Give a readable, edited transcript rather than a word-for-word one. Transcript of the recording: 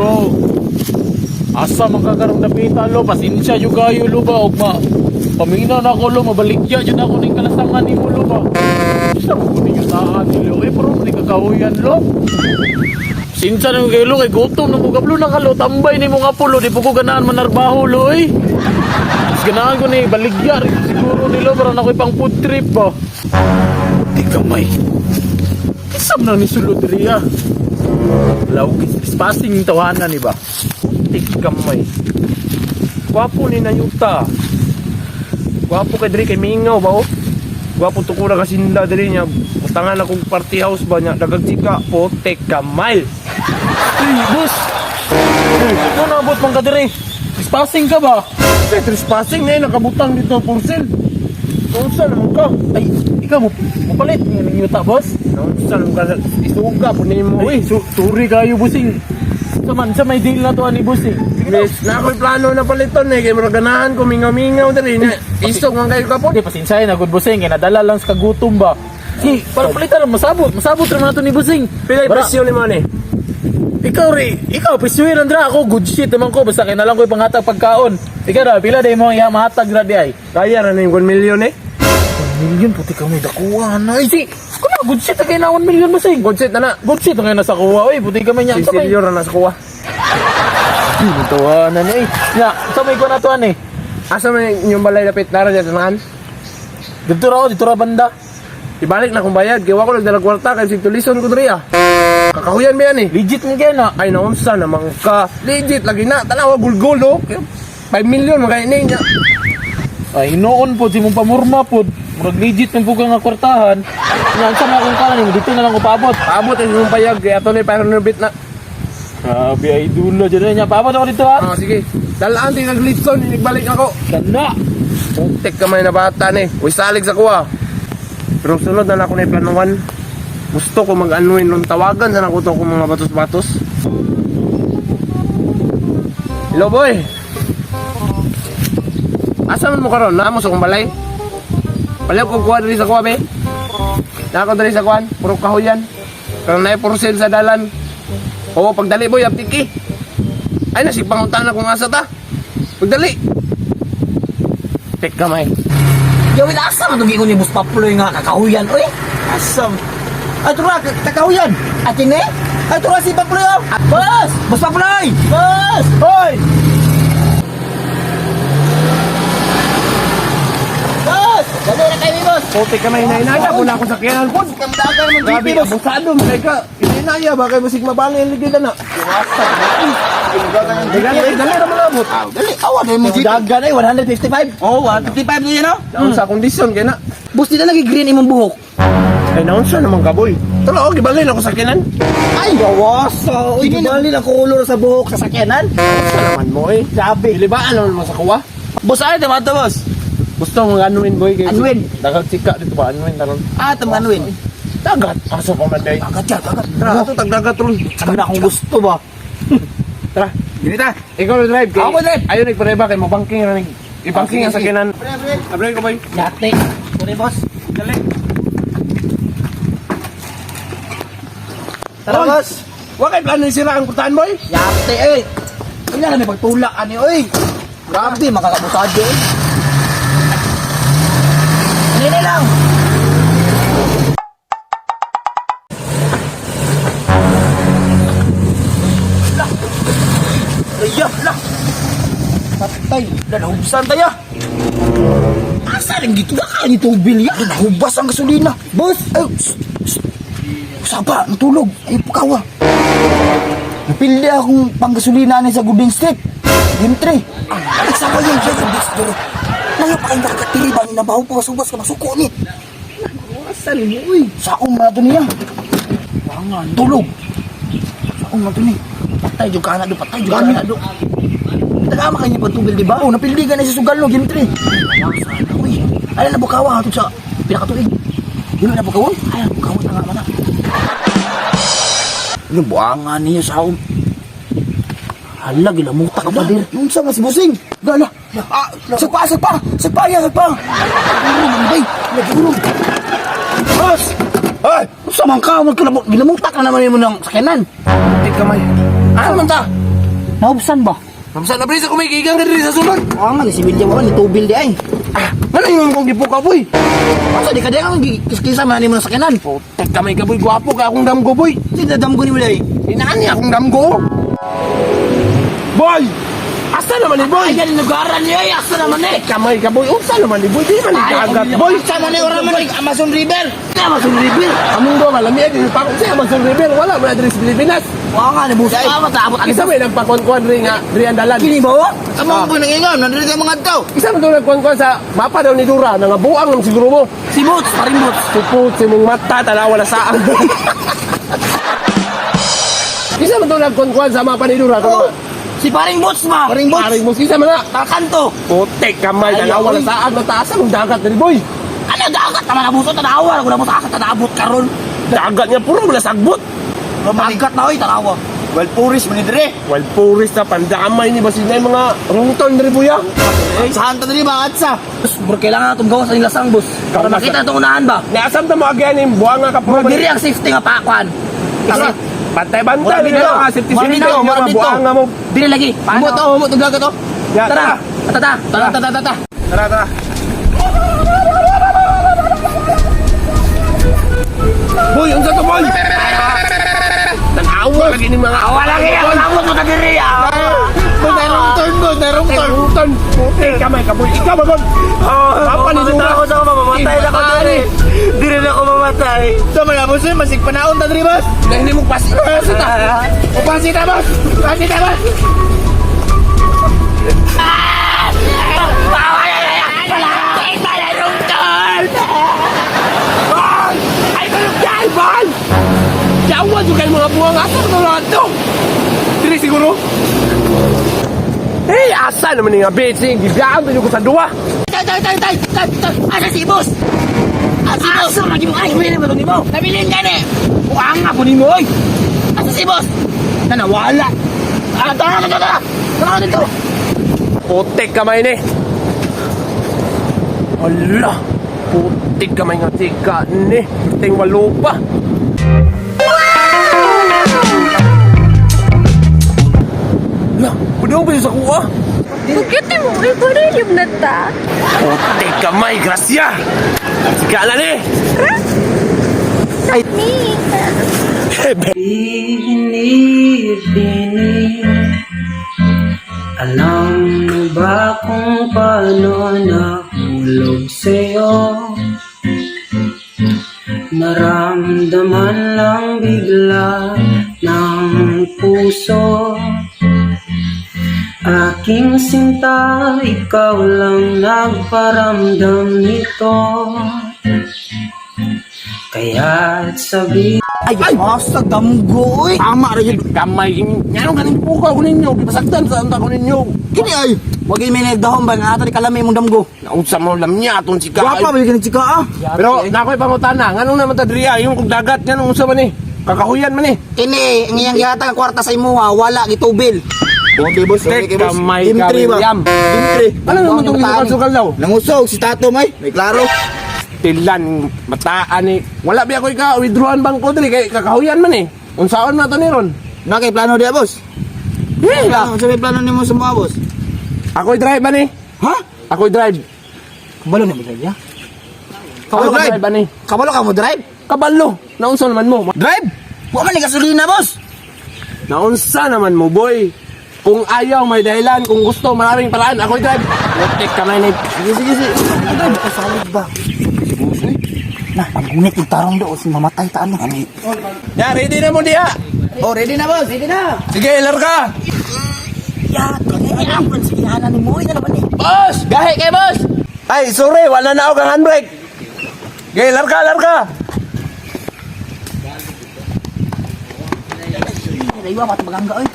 Lo. Asa man ka karong dapita lo, pasensya jud kayo lo ba og ma. Paminaw na ako lo, mabaligya jud ako ning kalasangan nimo lo ba. Sa mo ninyo taan ni lo, eh pero ni kakahuyan lo. Sinsa na kayo lo, kay gutom na mo gablo na ka lo, tambay ni mo nga po lo, di po ko ganahan manarbaho lo eh. Mas ganahan ko ni baligya rin siguro nilo para na ako'y pang food trip ba. Di kamay. Isam na ni sulod diri ah. Law, trespassing yung tawanan ni ba? Tik kamay. Gwapo ni Nayuta. Gwapo kay diri kay mingaw ba oh. Gwapo to kura kasinda diri niya. Butangan akong party house ba niya. Dagag chika potek kamay. Uy, boss! Uy, ikaw naabot man ka diri. Trespassing ka ba? Kasi trespassing na yun, nakabutang dito porcel. Unsa naman ka? Ay, ikaw mo palit ng yuta, boss? Unsa naman ka? Isuga po nimo. Uy, sorry kayo, bossing. Sa man, sa may deal na to ani bossing. Miss, na ako'y plano na paliton eh. Kay murag ganahan ko mingaw-mingaw diri niya. Isog man kayo kapon. Hindi, pasensya na, good bossing. Kaya nadala lang sa kagutom ba? Si, para palitan lang, masabot. Masabot naman na to ni bossing. Pila Bara- presyo ni man eh. Ikaw ri, ikaw pisuwiran dra ako good shit naman ko basta kay nalang ko ipanghatag pagkaon. Ikaw ra pila day mo iya mahatag ra di ay. Kaya ra na yung 1 million eh. Million puti ka may dakuha na. Ay si, kuna good shit kay na 1 million masing. Good shit na na. Good shit na nasa kuha oy, puti ka may niya. Si Silio ra na sa kuha. Tuwa na ni. Nya, sa may kuha na to ani. Asa man inyong balay dapit nara dyan tanahan? Dito ra ako, dito ra banda. Ibalik na kung bayad, kaya ko nagdala kwarta kay sig tulison ko diri ah. Kakahuyan ba yan eh? Legit mo kaya na. Ay naunsa namang ka. Legit lagi na, tanawa gulgol oh. 5 million makaini niya. Ay noon po si mong pamurma po. Murag legit man po ka nga kwartahan. Nya, unsa man akong kanan nimo dito na lang ko paabot. Paabot ang inyong payag kaya ato ni 500 bit na. Grabe ay dulo dyan niya. Paabot ako dito ha. Ah, sige. Dalaan din naglitson, nagbalik ako. Kana. Putik kamay na bata ni. Uy, salig sa kuha. Pero sunod na lang ako na iplanuhan. Gusto ko mag-anuin nung tawagan sana ko to kung mga batos-batos. Hello boy. Asa man mo karon? Naa mo sa akong balay? Balaw ko kuha diri sa kuha be. Naa ko diri sa kuan, puro kahuyan. Karon naay porcel sa dalan. Oo, pagdali boy, aptiki. Ay nasig pangutana kung asa ta. Pagdali. Tek kamay. Gawin asa man itong ni Boss Paploy nga kakahuyan, oy. Asam. Ay tura kakahuyan. Atin eh. Ay tura si Paploy oh. Boss! Boss Paploy! Boss! Hoy! Boss! Dali na kayo ni boss. Puti ka may hinahinaya po na ako sa kiyanan po. Kamdagan naman Grabe, GP boss. abusado mo ka. Hinahinaya ba kayo musig mabali ang ligid na. Dali, dali na mga abot. Dali, awa na mo GP. Dagan ay 155. Oh, 155 na yan oh. Naon sa kondisyon kay na. Boss, di na lagi green imong buhok. Ay naon siya naman ka boy. Tulo, gibali na ako sa kiyanan. Ay, gawasa. Uy, gibali na color sa buhok sa sakyanan. Sa naman mo eh. Grabe. Ilibaan naman mo sa kuwa. Boss, ay tama to, boss. Gusto mong anuin boy. Kay Anuin? Dagat sika dito ba? Anuin taron. Ah, tama anuin. Dagat. Aso pa man day. Agad yan, agad. Tara, ato tagdagat ron. Sabi na akong gusto ba? Tara. Ganita. Ikaw na drive. Kay, Ako drive. Ayaw nagpareba kay mabangking ra ning. Ibangking ang Ah, sige, sakinan. Pre, pre. Abre ko boy. Yate. Pre, boss. Dali. Tara, Oy! boss. Wa kay plano sira ang putahan boy. Yate, eh. Kailangan may pagtulak, ani, oy. Grabe, makakabusado, eh. Nini lang. Lah. Aya, lah. Patay. Lah, nahubsan tayo. Asa lang dito? Baka ni tubil ya. Nahubas ang gasolina. Boss, ay, shh, shh. Saba, natulog. Ay, pakawa. Napili akong panggasolina ni sa Golden Street. Game 3. Ay, sama yung siya yung best duro. Ngayon pa kayo nakakatiri ba ni nabaho pa subas ka masuko ni. Asan mo uy? Saong na to niya. Tulog. Saong na to ni. Patay yung kana do, patay yung kana do. Tagama kayo niya pagtubil, di ba? Oh, napildi ka na sa sugal no, game 3. Sana, uy. Ala na bukawa hatod sa pinakatuig. Dili na bukawon? Ay, bukawon na nga man na. Yung buangan niya sa akong. Hala, gilamuta ka pa din. Unsa mas busing? Gala. Ah, sagpa, sagpa. Sagpa ya, sagpa. Urong, bay. Lagi urong. Boss! Ay, unsa man ka? Gilamuta ka naman mo ng sakyanan. Tik kamay. Ano man ta? Nahubsan ba? Nahubsan na pre sa kumikigang ka diri sa sulod. Oo nga, si William wala ni tubil di ay. Ah, ano yung kong gipuka boy? Asa di ka di ang kiskisa man nimo sa sakyanan. Putek kamay ka boy, gwapo ka akong damgo boy. Si dadamgo ni Wilay. Inaan niya akong damgo. Boy! Asa naman ni boy? Ay, lugaran niya ay asa naman eh. Kamay ka boy, unsa naman ni boy? Di man ni dagat boy. Sa man ni ora man ni Amazon River. Amazon River. Among do malami din pa sa Amazon River, wala man diri sa Pilipinas. Wa nga ni busa. Tama ta abot. Isa may nagpakuan-kuan ri nga ri ang dalan. Kini ba? Amo ko nangingon, nandito yung mga tao. Isa man to nagkuan-kuan sa mapa daw ni Dura, nangabuang lang siguro mo. Si Boots, paring Boots. Supot si mong mata tanawa na saan. Isa man to nagkuan-kuan sa mapa ni Dura. Oh, si paring Boots ba? Paring Boots. Paring mo isa man na. Takanto. Putek kamay Ay, tanawa na oy. saan mataas ang dagat diri boy. Ano dagat naman abuso tanawa ko na mo sa asa tanaabot karon. Dagat nga puro wala sagbot. Dagat na oy tanawa. Well, puris man ni dire. Wild forest na pandamay ni basin na yung mga rungton diri buya. Saan ta diri ba sa? Boss, bro, kailangan natong gawas ang lasang boss. Para Gawas. makita natong unahan ba? Naasam ta mo agyan yung buwang nga kapuro. Murag diri ang safety nga pakuan. Tara, bantay-bantay Murag diri dito. nga safety Murag safety dito, nga murag dito. buwang nga mo. Diri lagi. Mo to, mo to dagat to. Ya, Tara. Tara, tara, tara, tara. Tara, tara. Boy, unsa to boy? Tanawa lagi ni mga Wala kaya ang mo ta diri ah. Boy, narong turn boy, narong turn. Rungton. Putek kamay ka boy. Ikaw ba Papa ni Dura. Ako sa mamamatay na ko diri. Diri na ako mamatay. Sa man boss, masig panaon ta diri boss. Na hindi mo pasita. O pasita boss. Pasita boss. Ay, kalugay, bal! Yawa juga yung mga buwang asa na lahat to. Dili siguro. Hey, asa naman yung bitch eh. Gigaan pa ko sa duwa. Tay, tay, tay, tay, tay, tay. Asa si boss? Asa si boss? Asa lagi mo ay wala mo nimo. Nabilin gani. Buang nga po nimo oy. Asa si boss? Nanawala. Ah, tara, tara, tara. Tara dito. Putik kamay ni. Ala, putik kamay nga tika ni. Ting walo pa. Ala, pwede ba sa kuha? Cute mo, ay parang yung nata. Putik kamay, grasya. Tika na ni. Ay. Me. Binibini. Alam mo ba kung paano nahulog sa'yo? Naramdaman lang bigla ng puso. Aking sinta, ikaw lang nagparamdam nito. Kaya't sabi Ay, asa damgo oy. Tama ra yun. Kamay, ngano ganing pukaw ko ninyo, gipasagdan sa unta ko ninyo. Kini ay. Wag may nagdahom ba nga ato ni kalami imong damgo. Naunsa mo lam niya atong si Gwapa ba kini chika ah. Pero nakoy pangutana, nganong naman ta diri ah, yung kung dagat nganong unsa man ni? Kakahuyan man ni. Kini ang iyang gihatag ang kwarta sa imuha wala gitubil. Okay boss, okay Tek, boss. kamay Team ka, 3 ba? William. Team 3. Ano naman tong gisukal-sukal daw? Nangusog si Tato may. May klaro. Tilan mataan ni. Wala biya ko ika withdrawan bangko diri kay kakahuyan man eh. Unsaon man to ni ron? Na kay plano diya boss. Eh, Plano, sa may plano nimo sa mga boss. Ako'y drive man eh. Ha? Ako'y drive. Kabalo na mo drive ya. Kabalo Kabalo ka drive. drive ani. Kabalo ka mo drive? Kabalo. Naunsa naman mo? Drive. Wa man ni gasolina boss. Naunsa naman mo, boy. Kung ayaw, may dahilan. Kung gusto, maraming paraan. Ako'y drive. Putik kamay ni. Sige sige sige. Drive ka salig ba? Na, paggunit yung tarong do, si mamatay ta ano. Ya, ready na mo diya. Oh, ready na boss. Ready na. Sige, ilar ka. Ya, kaya ang sige ni mo, ina naman eh. Boss! Gahi kay boss! Ay, sorry, wala na ako kang handbrake. Sige, larga, larga. Ay, daywa, patagangga oy.